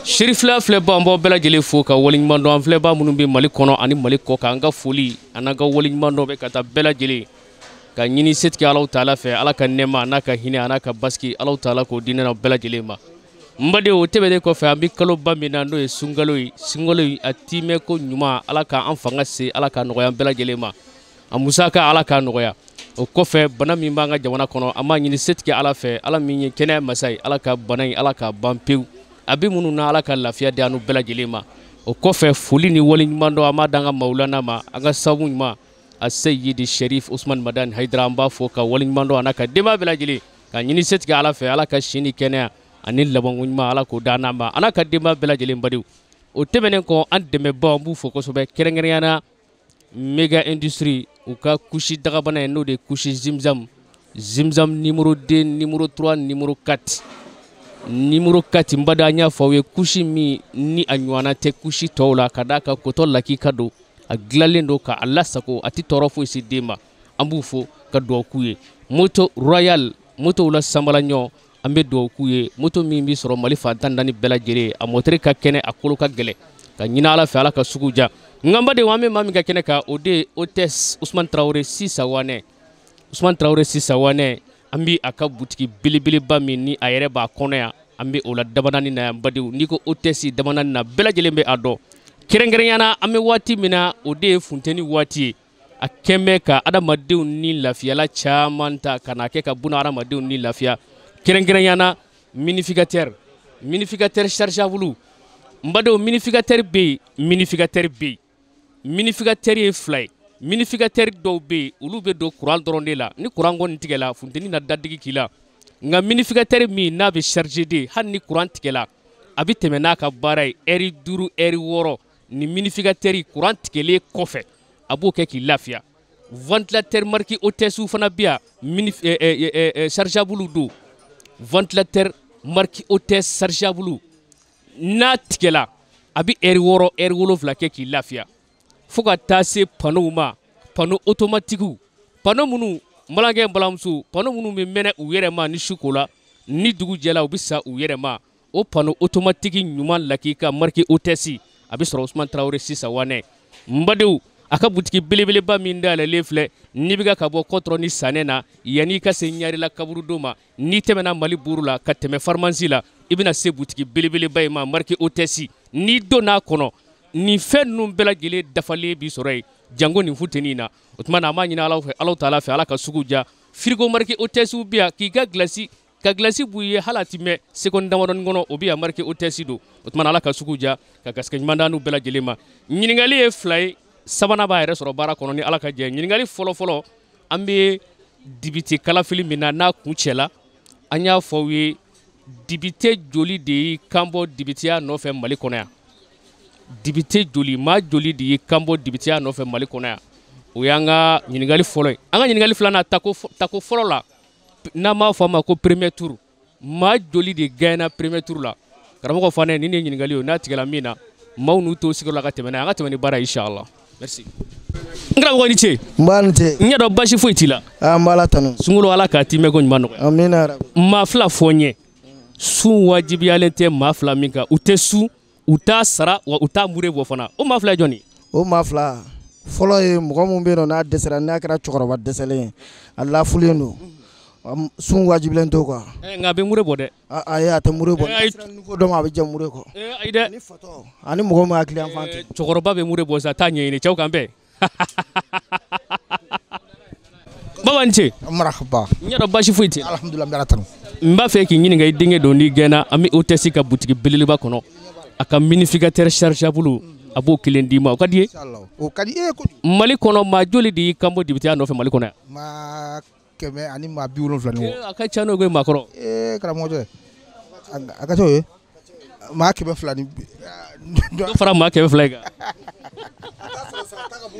Sirifila filɛba an b'aw bɛɛ lajɛlen fo ka waleɲuman dɔn an filɛba minnu bɛ Mali kɔnɔ ani Mali kɔ kan an ka foli an'an ka waleɲuman dɔn bɛ ka taa bɛɛ lajɛlen ka ɲini setigi Alahu taala fɛ Ala ka nɛɛma n'a ka hinɛ a n'a ka basigi Alahu taala k'o di ne n'aw bɛɛ lajɛlen ma. N badenw o tɛmɛnen kɔfɛ an bɛ kaloba min na n'o ye sunkalo ye sunkalo in a tiimɛ ko ɲuman Ala k'an fanga se Ala k'a nɔgɔya an bɛɛ lajɛlen ma a musaka Ala k'a nɔgɔya. O kɔfɛ bana min b'an ka jamana kɔnɔ an b'a ɲini setigi Ala fɛ Ala min ye kɛnɛya masa ye Ala ka bana in Ala k'a ban pewu. A bɛ minnu na Ala ka lafiya di an n'u bɛɛ lajɛlen ma. O kɔfɛ foli ni waleɲuman dɔn an b'a d'an ka mawulana ma an ka sababu ɲuman a Seyidi Sherif Usman Madani Hayidara an b'a fo ka waleɲuman dɔn a n'a ka denbaya bɛɛ lajɛlen ka ɲini setigi Ala fɛ Ala ka si ni kɛnɛya ani labanko ɲuman Ala k'o d'an n'a ma a n'a ka denbaya bɛɛ lajɛlen badenw. O tɛmɛnen kɔ an dɛmɛbaaw an b'u fo kosɛbɛ kɛrɛnkɛrɛnnenya la Mega Industrie u ka kusi dagabana ye n'o de ye kusi Zimzam Zimzam numéro 2 numéro 3 numéro 4 numéro 4 n baden an y'a fɔ aw ye kusi min ni a ɲɔgɔnna tɛ kusi tɔw la ka d'a kan kotɔ lakika don a dilanlen don k'a lasago a tɛ tɔɔrɔ foyi se den ma an b'u fo ka dugawu k'u ye. Moto Royal motow la sanbala ɲɔ an bɛ dugawu k'u ye moto min bɛ sɔrɔ Mali fan 14 bɛɛ lajɛlen a mɔtɛri ka kɛnɛ a kolo ka gɛlɛn ka ɲini Ala fɛ Ala ka sugu diya. Nka n badenw an bɛ maa min ka kɛnɛ kan o de ye Hôtesse Usman Tarawele Sisawanɛ Usman Tarawele Sisawanɛ an bɛ a ka butigi belebeleba min ni a yɛrɛ b'a kɔnɔ yan an bɛ o la dabanani na yan badenw n'i ko Hôtesse dabanani na bɛɛ lajɛlen bɛ a dɔn kɛrɛnkɛrɛnnenya la an bɛ waati min na o de ye funteni waati ye a kɛn bɛ ka adamadenw ni lafiyala caman ta ka n'a kɛ ka buna adamadenw ni lafiya kɛrɛnkɛrɛnnenya la minificateur minificateur chargeable n badenw minificateur bɛ yen minificateur bɛ yen minificateur ye fila ye minificateur dɔw bɛ yen olu bɛ don courant dɔrɔn de la ni courant kɔni tigɛla funteni na dadigi k'i la nka minificateur min n'a bɛ charger de hali ni courant tigɛla a bɛ tɛmɛ n'a ka baara ye heure 5 heure 6 ni minificateur courant tigɛlen kɔfɛ a b'o kɛ k'i lafiya. Ventilateur marque Hôtesse fana bɛ yan mini chargeable don ventilateur marque Hôtesse chargeable n'a tigɛla a bɛ heure 6 heure 7 kɛ k'i lafiya. Fo ka taa se panneau ma panneau automatique panneau minnu n balimakɛ n balimamuso panneau minnu bɛ mɛnɛ u yɛrɛ ma ni su kola ni dugu jɛla u bɛ sa u yɛrɛ ma o panneau automatique ɲuman lakika marque Hôtesse a bɛ sɔrɔ Usman Tarawele Sisawanɛ. N badenw a ka butigi belebeleba min dayɛlɛlen filɛ n'i bɛ ka bɔ kɔtɔrɔ ni sanɛ na yanni i ka se Ɲarela kaburudo ma n'i tɛmɛna Mali buru la ka tɛmɛ pharmacie la i bɛna se butigi belebeleba in ma marque Hôtesse n'i donn'a kɔnɔ nin fɛn ninnu bɛɛ lajɛlen dafalen b'i sɔrɔ yen jango nin funteni in na. O tuma na an b'a ɲini Ala fɛ Alahu taala fɛ Ala ka sugu diya. Frigo marque Hôtesse bɛ yan k'i ka glace ka glace b'u ye hali a ti mɛn seconde damadɔni kɔnɔ o bɛ yan marque Hôtesse don. O tuma na Ala ka sugu diya ka garisɛgɛ ɲuman d'an n'u bɛɛ lajɛlen ma. Ɲininkali ye fila ye sabanan b'a yɛrɛ sɔrɔ baara kɔnɔ ni Ala ka jɛ. Ɲininkali fɔlɔ-fɔlɔ an bɛ dibite kalafili min na n'a kun cɛla an y'a fɔ aw ye dibite joli de y'i kanbɔ dibiteya nɔfɛ Mali kɔnɔ yan dibite joli maa joli de y'i kanbɔ dibiteya nɔfɛ Mali kɔnɔ yan o y'an ka ɲininkali fɔlɔ ye. An ka ɲininkali filanan tako fɔlɔ la n'an b'a fɔ a ma ko premier tour maa joli de gagnera premier tour la karamɔgɔ Fanɛ nin de ye ɲininkali ye n'a tigɛla min na maaw n'u to sigiyɔrɔ la ka tɛmɛ n'a ye an ka tɛmɛ ni baara ye inchallah. Merci. N karamɔgɔ ni ce. N b'a ni ce. N ɲɛ dɔn basi foyi t'i la. An b'Ala tanu. Sunkalo Ala k'a timɛ ko ɲuman nɔgɔya. Amina yarabi. Maa fila fɔ n ye sun wajibiyalen tɛ maa fila min kan u tɛ sun u t'a sara wa u t'a mure bɔ fana o maa fila ye jɔn ye? O maa fila fɔlɔ ye mɔgɔ min bɛ yen nɔ n'a dɛsɛra n'a kɛra cɛkɔrɔba dɛsɛlen ye a lafulen don sun wajibilen t'o kan. Nka a bɛ mure bɔ dɛ. Ayi a tɛ mure bɔ. N'a sera niveau dɔ ma a bɛ jɛ mure kɔ. Ayi dɛ. Ani fatɔ ani mɔgɔ min hakili yanfan tɛ. Cɛkɔrɔba bɛ mure bɔ sa t'a ɲɛɲini cɛw kan bɛn. Baba ni ce. Marhaba. N y'a dɔn baasi foyi t'i la. Alhamdulilah n bɛ Ala tanu. N b'a fɛ k'i ɲininka i denkɛ don n'i gɛnna an bɛ Hôtesse ka butigi belebeleba kɔnɔ a ka minificateur chargeable a b'o kelen d'i ma o ka di i ye? O ka di e ye kojugu. Mali kɔnɔ maa joli de y'i kanbɔ dibiteya nɔfɛ Mali kɔnɔ yan? Maa 176. A ka ca n'o ye maakɔrɔ. Karamɔgɔcɛ a ka ca o ye maa 200 ni. Dɔ fara maa 200 in kan.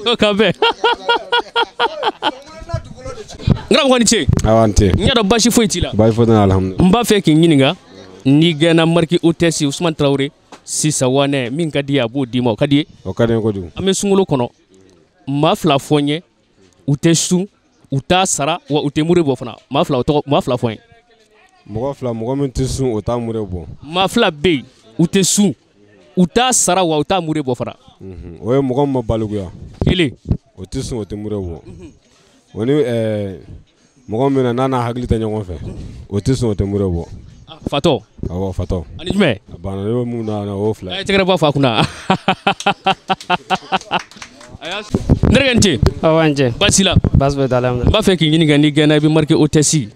O ka bɛn. N karamɔgɔ ni ce. Awa n ce. N y'a dɔn baasi foyi t'i la. Baasi foyi tɛ n na alhamdulilah. N b'a fɛ k'i ɲininka n'i gɛnna marque Hôtesse Usman Tarawele Sisawanɛ min ka di ye a b'o d'i ma o ka di i ye? O ka di n ye kojugu. An bɛ sunkalo kɔnɔ maa fila fɔ n ye u tɛ sun u t'a sara wa u tɛ mure bɔ fana maa fila o tɔgɔ maa fila fɔ n ye. Mɔgɔ fila mɔgɔ min tɛ sun o t'a mure bɔ. Maa fila bɛ yen U tɛ sun, u t'a sara wa u t'a mure bɔ fana. O ye mɔgɔ min ma balikuya. Kelen. O tɛ sun, o tɛ mure bɔ. O ni mɔgɔ min na n'a n'a hakili tɛ ɲɔgɔn fɛ, o tɛ sun, o tɛ mure bɔ. Fatɔ. Awɔ, fatɔ. Ani jumɛn? A banna, ne bɛ mun na, o fila. A ye tɛgɛrɛ bɔ fa kunna. N terikɛ, n ce. Awɔ, n ce. Baasi la? Baasi foyi t'a la. N b'a fɛ k'i ɲininka, n'i gɛnna i bɛ marqué hôtesse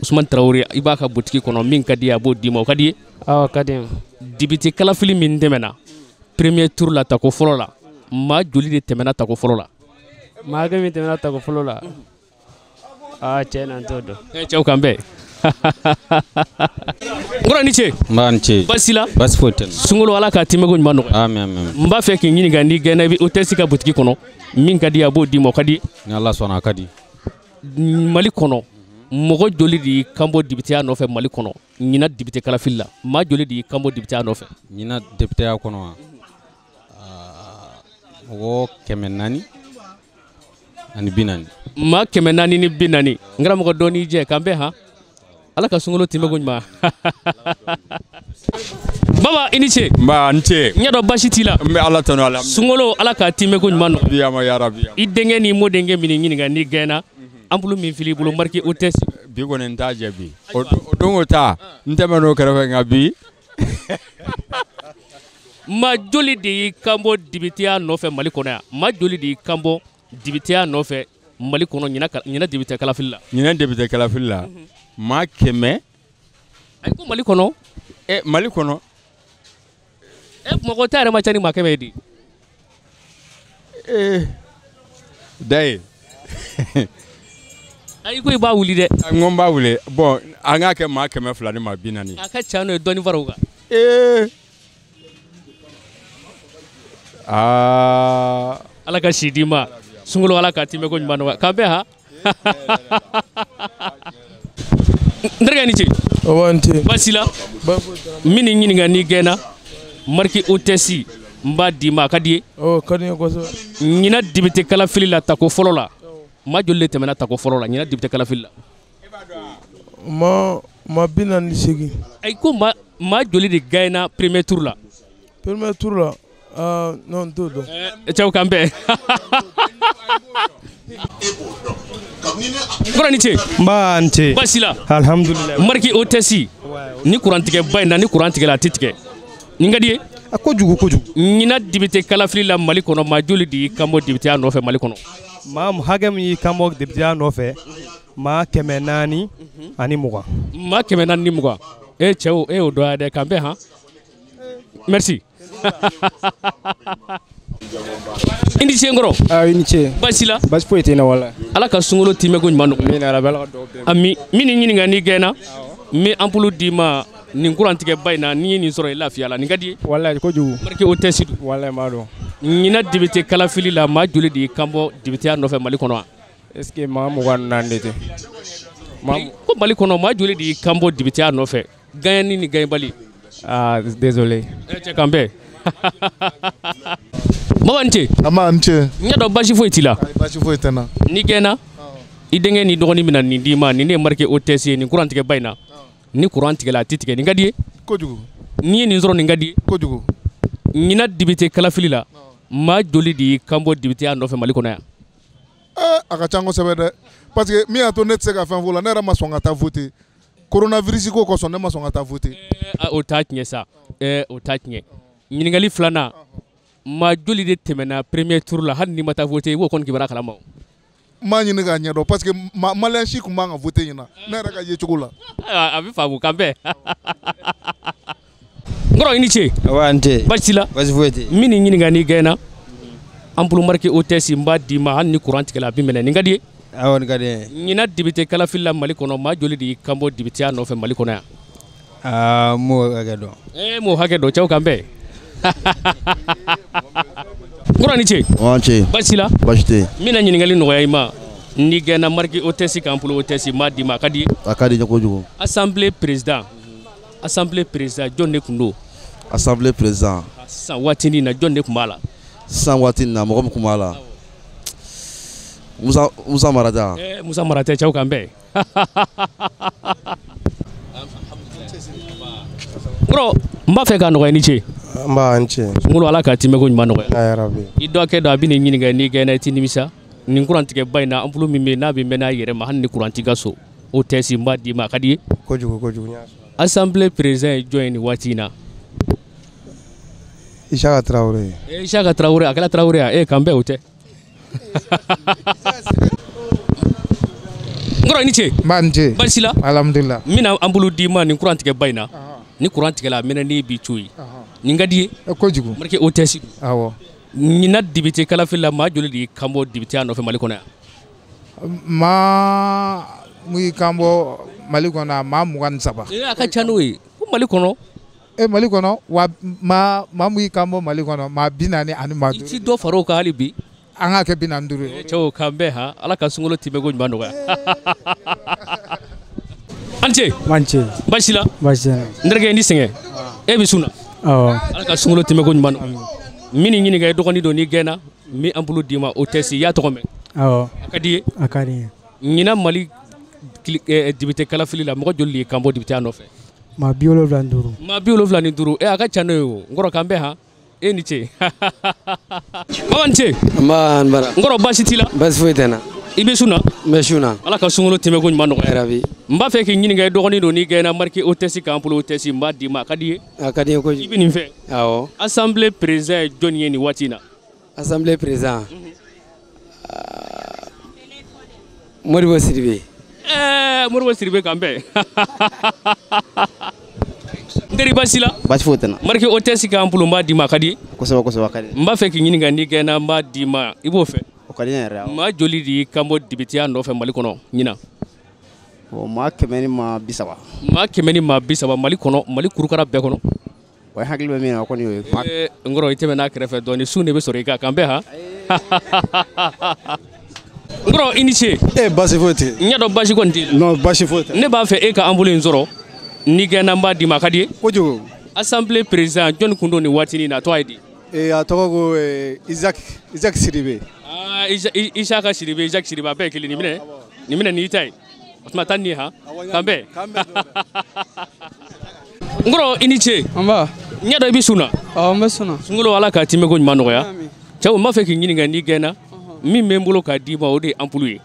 Usumani Tarawele, i b'a ka butigi kɔnɔ, min ka di ye a b'o d'i ma, o ka di ye? Awɔ, ka di n ye. Député kalafili min tɛmɛna premier tour la, tako fɔlɔ la, maa joli de tɛmɛna tako fɔlɔ la? Maa hakɛ min tɛmɛna tako fɔlɔ la, aa, cɛ na, n t'o dɔn. Cɛw kan bɛn. N kɔrɔ, ni ce. N b'a ni ce. Baasi la? Baasi foyi tɛ n na. Sunkalo, Ala k'a timɛko ɲuman nɔgɔya. Amin, amin. N b'a fɛ k'i ɲininka, n'i gɛnna i bɛ hôtesse ka butigi kɔnɔ, min ka di ye a b'o d'i ma, o ka di? Ni Ala sɔnna, a ka di. Mali kɔnɔ, mɔgɔ joli de y'i kanbɔ députéya nɔfɛ Mali kɔnɔ ɲinan député kalafili la? Maa joli de y'i kanbɔ députéya nɔfɛ? Ɲinan députéya kɔnɔ wa, mɔgɔ 440. Maa 440. N karamɔgɔ, dɔɔni jɛ k'an bɛn han. Ala ka sunkalo tɛmɛko ɲuman. Baba, i ni ce. Nba, n ce. N y'a dɔn baasi t'i la. N bɛ Ala tanu, alhamdulilayi. Sunkalo, Ala k'a tɛmɛko ɲuman nɔgɔya. Yama yarabi. I denkɛ ni mɔdenkɛ min ɲininka, n'i gɛnna, ampoule min filɛ i bolo, marqué hôtesse. Bi kɔni n t'a jɛ bi. O don o ta, n tɛmɛn'o kɛrɛfɛ, nka bi. Maa joli de y'i kanbɔ députéya nɔfɛ Mali kɔnɔ yan? Maa joli de y'i kanbɔ députéya nɔfɛ Mali kɔnɔ ɲinan député kalafili la? Ɲinan député kalafili la, maa 100. Ayi, ko Mali kɔnɔ. Mali kɔnɔ. Bamakɔ ta yɛrɛ ma ca ni maa 100 ye di. Daye. Ayi, ko i b'a wuli dɛ. N ko n b'a wuli. Bon, an k'a kɛ maa 200 ni maa 40. A ka ca n'o ye, dɔɔni fara o kan. Aa. Ala ka si d'i ma. Sunkalo, Ala k'a tɛmɛ ko ɲuman nɔgɔya. K'an bɛn han. N terikɛ, ni ce. Awɔ, n ce. Baasi la? N bɛ nin ɲininka, n'i gɛnna, marque hôtesse n b'a d'i ma, a ka di ye? Awɔ, ka di n ye kosɛbɛ. Ɲinan député kalafili la, tako fɔlɔ la, maa joli de tɛmɛna tako fɔlɔ la ɲinan député kalafili la? Maa 48. Ayi, ko maa joli de gagné premier tour la? Premier tour la, aa, non, n t'o dɔn. Cɛw kan bɛn. Kɔrɔ, ni ce. Nba, n ce. Baasi la? Alhamdulilayi. Marque hôtesse ni kurantigɛba in na, ni kuran tigɛla a tɛ tigɛ. Nin ka di ye? A kojugu kojugu. Ɲinan député kalafili la Mali kɔnɔ, maa joli de y'i kanbɔ députéya nɔfɛ Mali kɔnɔ? Maa hakɛ min y'i kanbɔ députéya nɔfɛ, maa 420. Maa 420. E cɛw, e y'o dɔn dɛ, k'an bɛn han. Merci. I ni ce n kɔrɔ. Aa, i ni ce. Baasi la? Baasi foyi tɛ n na walahi. Ala ka sunkalo tɛmɛko ɲuman nɔgɔya. Amina yarabi, Ala ka dugawu bɛɛ minɛ. Ami, min ni ɲininka, n'i gɛnna, n bɛ ampoule d'i ma nin kurantigɛba in na, n'i ye nin sɔrɔ i lafiya la, nin ka di ye? Walahi kojugu. Marque hôtesse don. Walahi n b'a dɔn. Ɲinan député kalafili la, maa joli de y'i kanbɔ députéya nɔfɛ Mali kɔnɔ wa? Est ce que maa 24 de tɛ? Ko Mali kɔnɔ, maa joli de y'i kanbɔ députéya nɔfɛ? Gagnani ni gagnebali. Ah, désolé. Cɛ, k'an bɛn. Baba, ni ce. An ni ce. N y'a dɔn baasi foyi t'i la. Baasi foyi tɛ n na. N'i gɛnna, i denkɛ n'i dɔgɔnin bɛna nin d'i ma, nin de ye marque hôtesse ye nin kurantigɛba in na. Ni kuran tigɛla a tɛ tigɛ, nin ka di ye? Kojugu. N'i ye nin sɔrɔ, nin ka di ye? Kojugu. Ɲinan député kalafili la, maa joli de y'i kanbɔ députéya nɔfɛ Mali kɔnɔ yan? A ka ca kosɛbɛ dɛ, parce que min y'a to ne tɛ se ka fɛn fɔ o la, ne yɛrɛ ma sɔn ka taa voter coronavirus ko kosɔn, ne ma sɔn ka taa voter. O t'a tiɲɛ sa, o t'a tiɲɛ. Ɲininkali filanan, maa joli de tɛmɛna premier tour la? Hali n'i ma taa voter, i b'o kɔni kibaruya kalama o. N m'a ɲini k'a ɲɛdɔn, parce que malien si tun man ka voter ɲinan, ne yɛrɛ ka yecogo la. A bɛ faamu, k'an bɛn. N kɔrɔ, i ni ce. Awa, n ce. Baasi t'i la? Baasi foyi tɛ yen. N bɛ nin ɲininka, n'i gɛnna, ampoule marque hôtesse n b'a d'i ma, hali ni kuran tigɛla a bɛ minɛ, nin ka di ye? Awɔ, nin ka di n ye. Ɲinan député kalafili la Mali kɔnɔ, maa joli de y'i kanbɔ députéya nɔfɛ Mali kɔnɔ yan? Aa, n m'o hakɛ dɔn. M'o hakɛ dɔn, cɛw k'an bɛn. N kɔrɔ, ni ce. An ce. Baasi la? Baasi tɛ yen. N bɛna ɲininkali nɔgɔya i ma. N'i gɛnna, marque hôtesse ka ampoule hôtesse n b'a d'i ma, a ka di ye? A ka di n ye kojugu. Assemblée président, assemblée président jɔn de tun don? Assemblée président. Sisan waatinin na, jɔn de tun b'a la? Sisan waati in na, mɔgɔ min tun b'a la, Musa Mara tɛ? Musa Mara tɛ, cɛw k'an bɛn. Kɔrɔ, N b'a fɛ k'a nɔgɔya i ni ce. N b'a n ce. Sunkalo Ala k'a timɛko ɲuman nɔgɔya. Ya rabi. I dɔgɔkɛ dɔ a bɛ nin ɲininka n'i gɛnna i tɛ nimisa. Nin kurantigɛba in na ampoule min bɛ yen n'a bɛ mɛn n'a yɛrɛ ma hali ni kuran t'i ka so o tɛ n b'a d'i ma a ka di i ye. Kojugu kojugu n y'a sɔrɔ. Assemblée président ye jɔn ye nin waati in na. Isaka Traoré. Isaka Traoré a kɛra Traoré ye k'an bɛn o tɛ. N kɔrɔ i ni ce. N b'a ni ce. Baasi la. Alhamdulillah. N bɛna ampoule d'i ma nin kurantigɛba in na. Ni kuran tigɛla a mɛnɛ n'i b'i to yen. Nin ka di i ye. Kojugu. Marqué o tɛ si. Awɔ. Ɲinan député kalafili la maa joli de y'i kan bɔ député ya nɔfɛ Mali kɔnɔ yan. Maa mun y'i kan bɔ Mali kɔnɔ yan maa 23. A ka ca n'o ye ko Mali kɔnɔ. Mali kɔnɔ wa maa mun y'i kan bɔ Mali kɔnɔ maa 45. I ti dɔ fara o kan hali bi. An k'a kɛ 45 ye. Cɛw k'an bɛn han Ala ka sunkalo tɛmɛko ɲuman nɔgɔya. An ni ce. An ce. Baasi la. Baasi tɛ n na. N terikɛ i ni sɛgɛn. E bɛ sun na. Awɔ. Ala ka sunkalo tɛmɛko ɲuman nɔgɔya. Min ɲininka i dɔgɔnin don n'i gɛnna n bɛ ampoule d'i ma o tɛ si i y'a tɔgɔ mɛn. Awɔ. A ka di i ye. A ka di n ye. Ɲinan Mali député kalafili la mɔgɔ joli de y'i kan bɔ député ya nɔfɛ. Maa 75. Maa 75 a ka ca n'o ye o n kɔrɔ k'an bɛn han e ni ce. Baba ni ce. Nba n bara. N kɔrɔ baasi t'i la. Baasi foyi tɛ n na. I bɛ sun na. N bɛ sun na. Ala ka sunkalo tɛmɛko ɲuman nɔgɔya. Yarabi. N b'a fɛ k'i ɲininka i dɔgɔnin don n'i gɛnna marqué o tɛ si k'an bolo o tɛ si n b'a d'i ma a ka di i ye. A ka di n ye kojugu. I bɛ nin fɛ. Awɔ. Assemblée président ye jɔnni ye nin waati in na. Assemblée président. Modibo Sidibe. Modibo Sidibe k'an bɛn. N teri baasi la. Baasi foyi tɛ n na. Marqué o tɛ si k'an bolo n b'a d'i ma a ka di i ye. Kosɛbɛ kosɛbɛ a ka di. N b'a fɛ k'i ɲininka n'i gɛnna n b'a d'i ma i b'o fɛ. O ka di ne yɛrɛ ye. Maa joli de y'i kan bɔ député ya nɔfɛ Mali kɔnɔ ɲinan. Bon maa 130. Maa 130 Mali kɔnɔ Mali kurukara bɛɛ kɔnɔ. Wa hakili bɛ min na o kɔni y'o ye. N kɔrɔ i tɛmɛna a kɛrɛfɛ dɔɔni sun de bɛ sɔrɔ i kan k'an bɛn han. N kɔrɔ i ni ce. Baasi foyi tɛ. N y'a dɔn baasi kɔni t'i la. Non baasi foyi tɛ. Ne b'a fɛ e ka ampoule in sɔrɔ n'i gɛnna n b'a d'i ma a ka di i ye. Kojugu. Assemblée président jɔnni kun don nin waatinin na a tɔgɔ ye di. A tɔgɔ ko Isaac Sidibe. Aa Isaka Sidibe Isaac Sidibe a bɛɛ ye kelen nin minɛ nin minɛ n'i ta ye o tuma taa nin ye han k'an bɛn. N kɔrɔ i ni ce. Nba. N y'a dɔn i bɛ sun na. Awɔ n bɛ sun na. Sunkalo Ala k'a tɛmɛko ɲuman nɔgɔya. Cɛw n b'a fɛ k'i ɲininka n'i gɛnna min bɛ n bolo k'a d'i ma o de ye ampoule ye.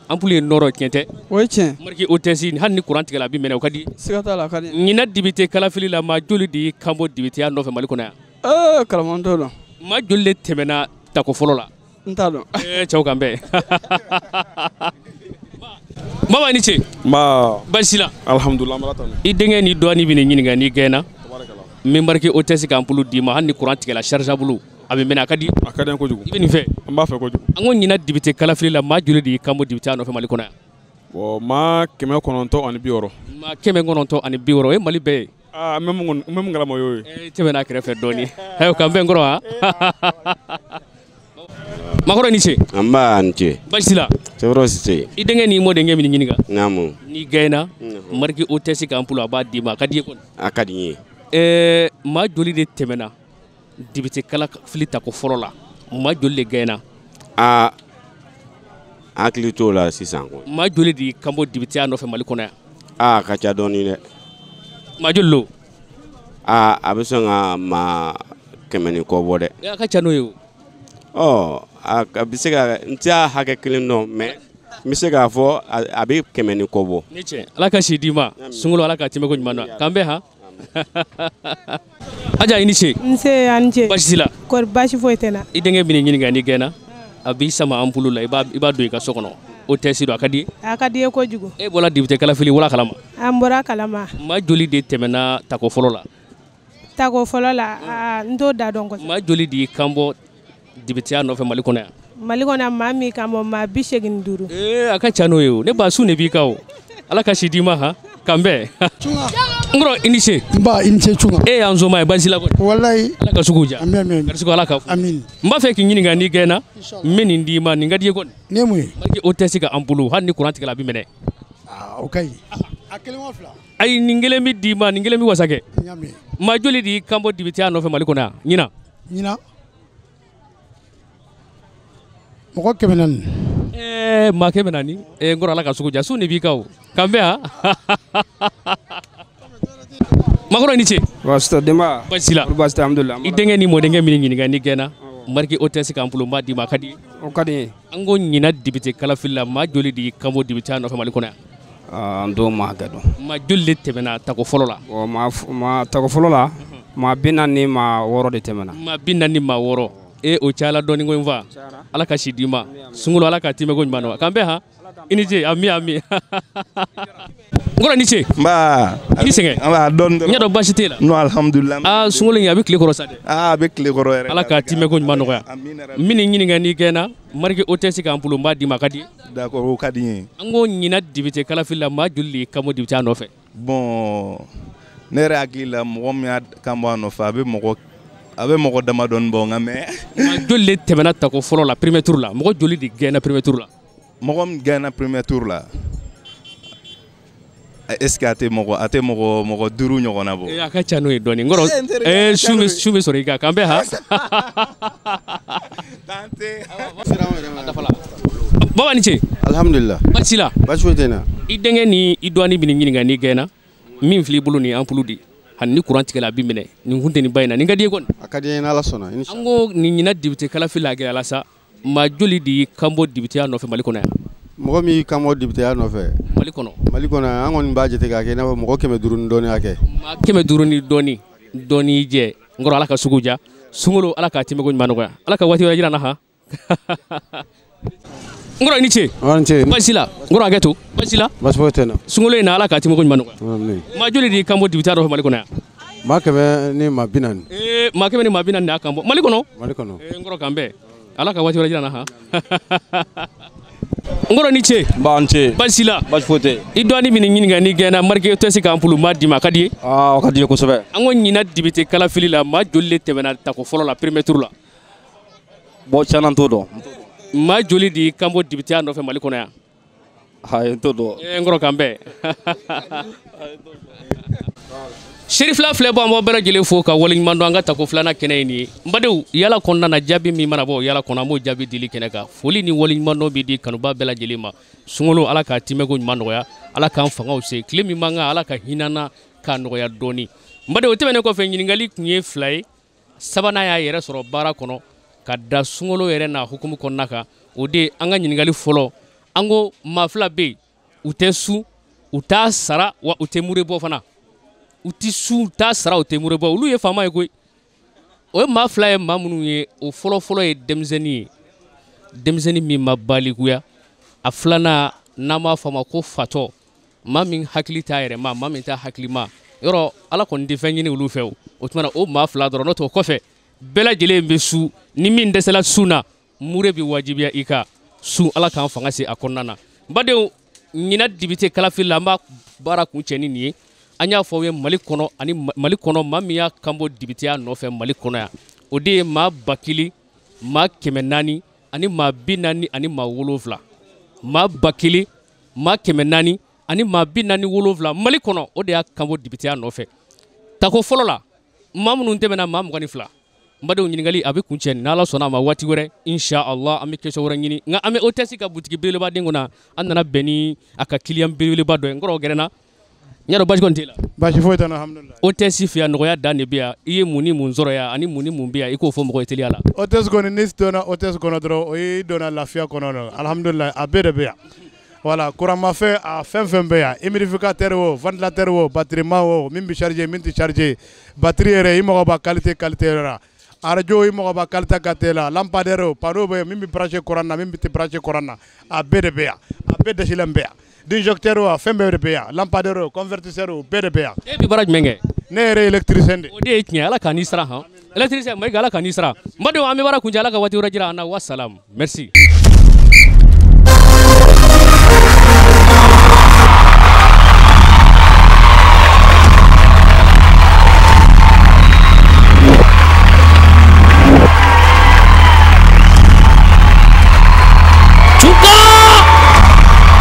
Ampoule ye nɔrɔ tiɲɛ tɛ. O ye tiɲɛ. Marqué o tɛ si hali ni kuran tigɛla a bɛ mɛnɛ o ka di. Siga t'a la a ka di. Ɲinan député kalafili la maa joli de y'i kan bɔ député ya nɔfɛ Mali kɔnɔ yan. Karamɔgɔ n t'o dɔn. Maa joli de tɛmɛna tako fɔlɔ la. N t'a dɔn. Cɛw k'an bɛn. Baba i ni ce. Nba. Baasi la. Alhamdulilah an b'Ala tanu. I denkɛ ni dɔɔnin bɛ nin ɲininka n'i gɛnna. N bɛ marqué o tɛ se ka ampoule d'i ma hali ni kuran tigɛla chargeable a bɛ mɛnɛ a ka di. A ka di n ye kojugu. I bɛ nin fɛ. N b'a fɛ kojugu. An ko ɲinan député kalafili la maa joli de y'i kan bɔ député ya nɔfɛ Mali kɔnɔ yan. Bon maa 960. Maa 960 o ye Mali bɛɛ ye. Aa n bɛ mun kalama o y'o ye. I tɛmɛna a kɛrɛfɛ dɔɔnin. Ayiwa k'an bɛn n kɔrɔ han. Makɔrɔ i ni ce. Nba ni ce. Baasi la. Tɔɔrɔ si tɛ yen. I denkɛ n'i mɔdenkɛ bɛ nin ɲininka. Naamu. N'i gɛnna marqué o tɛ se ka ampoule a b'a d'i ma a ka di i ye kɔni. A ka di n ye. Maa joli de tɛmɛna député kalafili tako fɔlɔ la maa joli de gɛnna. Aa hakili t'o la sisan kɔni. Maa joli de y'i kan bɔ député ya nɔfɛ Mali kɔnɔ yan. Aa a ka ca dɔɔnin dɛ. Maa joli lo. Aa a bɛ sɔn ka maa 100 ni kɔ bɔ dɛ. A ka ca n'o ye o. Ɔ a bɛ se ka n t'a hakɛ kelen dɔn mais n bɛ se k'a fɔ a bɛ 100 ni kɔ bɔ. Ni cɛ Ala ka si d'i ma sunkalo Ala ka tɛmɛko ɲuman na k'an bɛn han. Aja i ni ce. Nse a ni ce. Baasi t'i la. Kɔri baasi foyi tɛ n na. I denkɛ bɛ nin ɲininka n'i gɛnna a b'i sama ampoule la i b'a don i ka so kɔnɔ o tɛ si don a ka di ye. A ka di ye kojugu. E bɔra député kalafili wala kalama. An bɔra kalama. Maa joli de tɛmɛna tako fɔlɔ la. Tako fɔlɔ la n t'o da dɔn kosɛbɛ. Maa joli de y'i kan bɔ député ya nɔfɛ Mali kɔnɔ yan. Mali kɔnɔ maa min kan bɔ maa 85. A ka ca n'o ye o ne ba sun de b'i kan o Ala ka si d'i ma han k'an bɛn. N kɔrɔ i ni ce. Nba i ni ce Cunga. E y'an soma ye baasi la kɔni. Walayi. Ala ka sugu diya. Ami ami. Garisigɛ Ala ka. Ami. N b'a fɛ k'i ɲininka n'i gɛnna n bɛ nin d'i ma nin ka di i ye kɔni. Nin ye mun ye. Marqué o tɛ se ka ampoule hali ni kuran tigɛla a bɛ mɛnɛ. Aa o ka ɲi. A kelen wa fila. Ayi nin kelen bɛ d'i ma nin kelen bɛ wasa kɛ. N y'a mɛn. Maa joli de y'i kan bɔ député ya nɔfɛ Mali kɔnɔ yan ɲinan. Ɲinan. Mɔgɔ 400. Maa 400 n kɔrɔ Ala ka sugu diya sun de b'i kan o k'an bɛn han. Makɔrɔ i ni ce. Baasi tɛ denba. Baasi t'i la. Baasi tɛ alhamdulilah. I denkɛ ni mɔdenkɛ min ɲininka n'i gɛnna. Marque OTS k'an bolo n b'a d'i ma a ka di. O ka di n ye. An ko ɲinan député kalafili la maa joli de y'i kanbɔ député ya nɔfɛ Mali kɔnɔ yan. An t'o maa hakɛ dɔn. Maa joli de tɛmɛna tako fɔlɔ la. Bon maa tako fɔlɔ la. Maa 46 de tɛmɛna. Maa 46. E o cayala dɔɔni ko in fa. Ala ka si d'i ma. Sunkalo Ala ka tɛmɛ ko ɲuman nɔgɔya. K'an bɛn han. I ni ce ami ami. N kɔrɔ i ni ce. Nba. I ni sɛgɛn. Nba dɔɔni dɔrɔn. N y'a dɔn baasi t'e la. Non alhamdulilah. Aa sunkalo in a bɛ tile kɔrɔ sa dɛ. Aa a bɛ tile kɔrɔ yɛrɛ. Ala ka tɛmɛ ko ɲuman nɔgɔya. N bɛn'i ɲininka n'i gɛnna marque OTS k'an bolo n b'a d'i ma a ka di. D'accord o ka di n ye. An ko ɲinan député kalafili la maa joli de y'i kanbɔ député ya nɔfɛ. Bon ne yɛrɛ hakili la mɔgɔ min y'a kanbɔ a nɔfɛ a bɛ mɔgɔ damadɔni bɔ nka mais. Maa joli de tɛmɛna tako fɔlɔ la premier tour la mɔgɔ joli de gɛnna premier tour la. Mɔgɔ min gɛnna premier tour la. Est-ce que a tɛ mɔgɔ 5 ɲɔgɔnna bɔ. A ka ca n'o ye dɔɔni n kɔrɔ su bɛ sɔrɔ i kan k'an bɛn han. Baba ni ce. Alhamdulilah. Baasi t'i la. Baasi foyi tɛ n na. I denkɛ ni i dɔgɔnin bɛ nin ɲininka n'i gɛnna min filɛ i bolo nin ye ampoule de ye hali ni courant tigɛla a b'i minɛ nin kun tɛ nin ba in na nin ka di i ye kɔni. A ka di n ye n'Ala sɔnna. An ko nin ɲinan député kalafili la a gɛlɛyala sa maa joli de y'i kanbɔ député ya nɔfɛ Mali kɔnɔ yan. Mɔgɔ min y'i kanbɔ député ya nɔfɛ. Mali kɔnɔ. Mali kɔnɔ an kɔni b'a jate k'a kɛ i n'a fɔ mɔgɔ 500 ni dɔɔni hakɛ. Maa 500 ni dɔɔni dɔɔni jɛ n kɔrɔ Ala ka sugu diya sunkalo Ala k'a tɛmɛko ɲuman nɔgɔya Ala ka waati wɛrɛ jira an na han. N kɔrɔ i ni ce. An ni ce. Baasi t'i la n kɔrɔ hakɛ to baasi t'i la. Baasi foyi tɛ n na. Sunkalo in na Ala k'a tɛmɛko ɲuman nɔgɔya. Maa joli de y'i kanbɔ député ya nɔfɛ Mali kɔnɔ yan. Maa 140. Ee maa 140 de y'a kanbɔ Mali kɔnɔ. Mali kɔnɔ. Ee n kɔrɔ k'an bɛn Ala ka waati wɛrɛ jira an na han. N kɔrɔ ni ce. Nba n ce. Baasi t'i la. Baasi foyi tɛ. I dɔgɔnin bɛ nin ɲininka n'i gɛnna marque OTS k'an bolo n b'a d'i ma a ka di i ye. Aa o ka di n ye kosɛbɛ. An ko ɲinan député kalafili la maa joli de tɛmɛna tako fɔlɔ la premier tour la. Bon tiɲɛ na n t'o dɔn. Maa joli de y'i kanbɔ député ya nɔfɛ Mali kɔnɔ yan. Ayi n t'o dɔn. Ee n kɔrɔ k'an bɛn. Serifila filɛ bɔ an b'aw bɛɛ lajɛlen fo ka waleɲuman dɔn an ka tako filanan kɛnɛ ye nin ye n badenw yala kɔnɔna na jaabi min mana bɔ yala kɔnɔ an b'o jaabi dili kɛnɛ kan foli ni waleɲuman dɔn bɛ di kanuba bɛɛ lajɛlen ma sunkalo Ala k'a tɛmɛko ɲuman nɔgɔya Ala k'an fangaw se tile min man kan Ala ka hinɛ an na k'a nɔgɔya dɔɔni n badenw o tɛmɛnen kɔfɛ ɲininkali tun ye 2 ye sabanan y'a yɛrɛ sɔrɔ baara kɔnɔ ka da sunkalo yɛrɛ n'a hukumu kɔnɔna kan o de an ka ɲininkali fɔlɔ an ko maa 2 bɛ yen u tɛ sun u t'a sara wa u tɛ mure bɔ fana u ti sun t'a sara u tɛ mure bɔ olu ye faama ye koyi o ye maa 2 ye maa minnu ye o fɔlɔfɔlɔ ye denmisɛnnin ye denmisɛnnin min ma balikuya a filanan n'an b'a fɔ a ma ko fatɔ maa min hakili t'a yɛrɛ ma maa min t'a hakili ma yɔrɔ Ala kɔni tɛ fɛn ɲini olu fɛ o tuma na o maa 2 dɔrɔn n'o tɛ o kɔfɛ bɛɛ lajɛlen bɛ su ni min dɛsɛla sun na mure bɛ wajibiya i kan sun Ala k'an fanga se a kɔnɔna na n badenw ɲinan député kalafili la an b'a baara kuncɛ ni nin ye an y'a fɔ aw ye Mali kɔnɔ ani Mali kɔnɔ maa min y'a kanbɔ député ya nɔfɛ Mali kɔnɔ yan o de ye maa 1000 maa 400 ani maa 47 maa 1000 maa 400 ani maa 47 Mali kɔnɔ o de y'a kanbɔ député ya nɔfɛ tako fɔlɔ la maa minnu tɛmɛna maa 22 n badenw ɲininkali a bɛ kuncɛ n'Ala sɔnna a ma waati wɛrɛ inshallah an bɛ question wɛrɛ ɲini nka an bɛ OTS ka butigi belebeleba den kɔnɔ an nana bɛn ni a ka client belebeleba dɔ ye n kɔrɔ o gɛrɛna n y'a dɔn baasi kɔni t'e la. Baasi foyi tɛ n na alhamdulilah. OTS fɛ yan nɔgɔya dan de bɛ yan i ye mun ni mun sɔrɔ yan ani mun ni mun bɛ yan i k'o fɔ mɔgɔ ye teliya la. OTS kɔni n'i donna OTS kɔnɔ dɔrɔn o y'i donna lafiya kɔnɔ dɔrɔn alhamdulilah a bɛɛ de bɛ yan. Voilà courant-mafɛn a fɛn fɛn bɛ yan humidificateur o ventilateur o batterie-ma o min bɛ charger min tɛ charger batterie yɛrɛ i mago b'a qualité yɛrɛ la radio i mago b'a qualité la lampadaire o panneau bɛ yen min bɛ brancher courant na min tɛ brancher courant na a bɛɛ de bɛ yan a bɛɛ dɛsɛlen bɛ yan. Disjoncteur o fɛn bɛɛ de bɛ yan lampadaire o convertisseur o bɛɛ de bɛ yan. E bɛ baara jumɛn kɛ? Ne yɛrɛ ye électricien de ye. O de ye tiɲɛ Ala k'a n'i sara han électricien Mayiga Ala k'a n'i sara n badenw an bɛ baara kuncɛ Ala ka waati wɛrɛ jira an na wa salam merci.